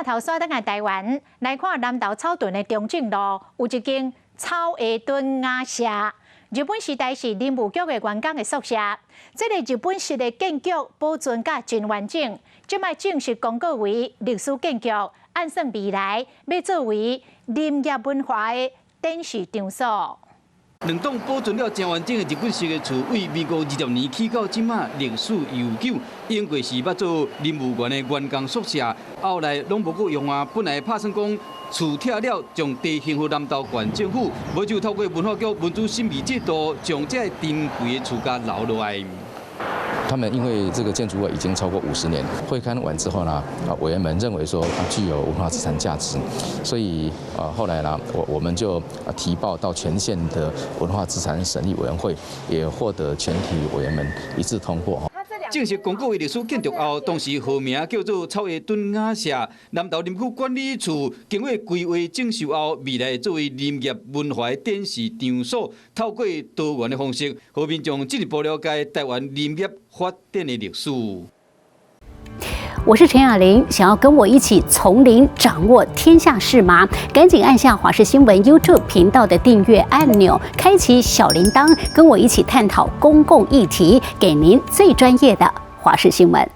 頭煞轉來台灣，來看南投草屯的中正路，有一間草下敦雅舍。日本時代是林務局的員工的宿舍。這个日本式的建築保存甲真完整，這擺正式公告為歷史建築，按算未來欲作為林業文化的展示場所。兩棟保存了誠完整的日本式的厝，對民國20年起到這馬歷史悠久，經過是捌做林務員的員工宿舍，後來攏無閣用啊。本來拍算講厝拆了，將地還予南投縣政府，無就透過文化局文資審議制度，將這个珍貴的厝共留落來。他們因為這個建築物已經超過50年，會勘完之後呢，委員們認為說它具有文化資產價值，所以後來呢，我們就提報到全縣的文化資產審議委員會，也獲得全體委員們一致通過。正式公告為歷史建築後，當時號名叫做草下敦雅舍。南投林區管理處經過規劃整修後，未來作為林業文化展示場所，透過多元的方式，予民眾進一步了解台灣林業發展的歷史。我是陳雅玲，想要跟我一起從零掌握天下事嗎？趕緊按下華視新聞 YouTube 頻道的訂閱按鈕，開啟小鈴鐺，跟我一起探討公共議題，給您最專業的華視新聞。